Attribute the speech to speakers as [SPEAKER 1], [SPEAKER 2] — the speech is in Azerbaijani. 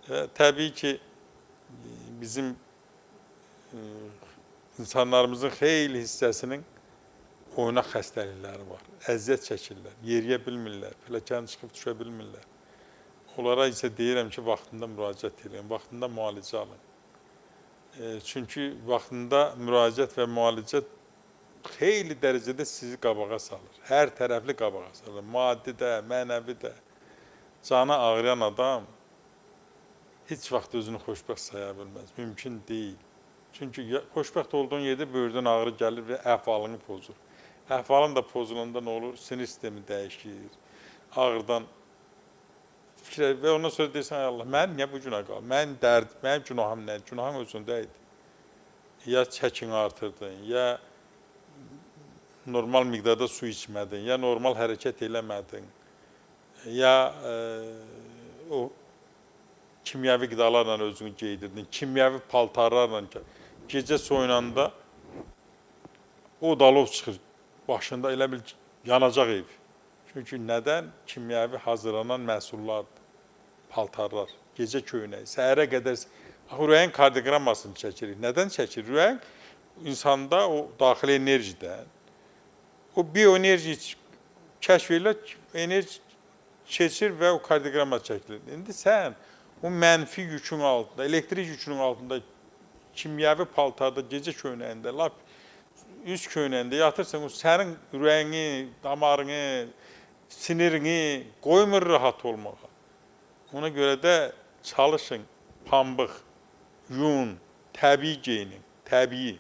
[SPEAKER 1] Təbii ki, bizim insanlarımızın xeyli hissəsinin oynaq xəstəlikləri var. Əziyyət çəkirlər, yeriyə bilmirlər, pilləkəni çıxıb düşə bilmirlər. Onlara isə deyirəm ki, vaxtında müraciət edin, vaxtında müalicə alın. Çünki vaxtında müraciət və müalicə xeyli dərəcədə sizi qabağa salır. Hər tərəfli qabağa salır. Maddi də, mənəvi də. Canı ağrıyan adam heç vaxt özünü xoşbəxt saya bilməz. Mümkün deyil. Çünki xoşbəxt olduğun yerdə böyürdən ağrı gəlir və əhvalını pozur. Əhvalın da pozulanda nə olur? Sinir sistemi dəyişir. Ağrıdan fikir və ondan sonra deyirsən, ay Allah, mən niyə bu günə qaldım? Mənim dərd, mənim günahım nə? Günahın özündə idi. Ya çəkini artırdın, ya normal miqdarda su içmədin, ya normal hərəkət eləmədin, ya o kimyəvi qidalarla özünü geydirdin, kimyəvi paltarlarla. Gecə soyunanda o dalov çıxır başında, elə bil yanacaq ev. Çünki nədən? Kimyəvi hazırlanan məhsullardır, paltarlar, gecə köynəyi, səhərə qədər ürəyin kardioqrammasını çəkirik. Nədən çəkirik? Ürəyin insanda o daxili enerjidən, o bioenerji kəşf edilir, enerji keçir və o kardioqramma çəkilir. İndi sən o mənfi yükün altında, elektrik yükünün altında, kimyəvi paltarda, gecə köynəyində, lap üst köynəyində yatırsan, o sənin ürəyini, damarını, sinirini qoymur rahat olmağa. Ona görə də çalışın, pambıq, yun, təbii geyinin, təbii.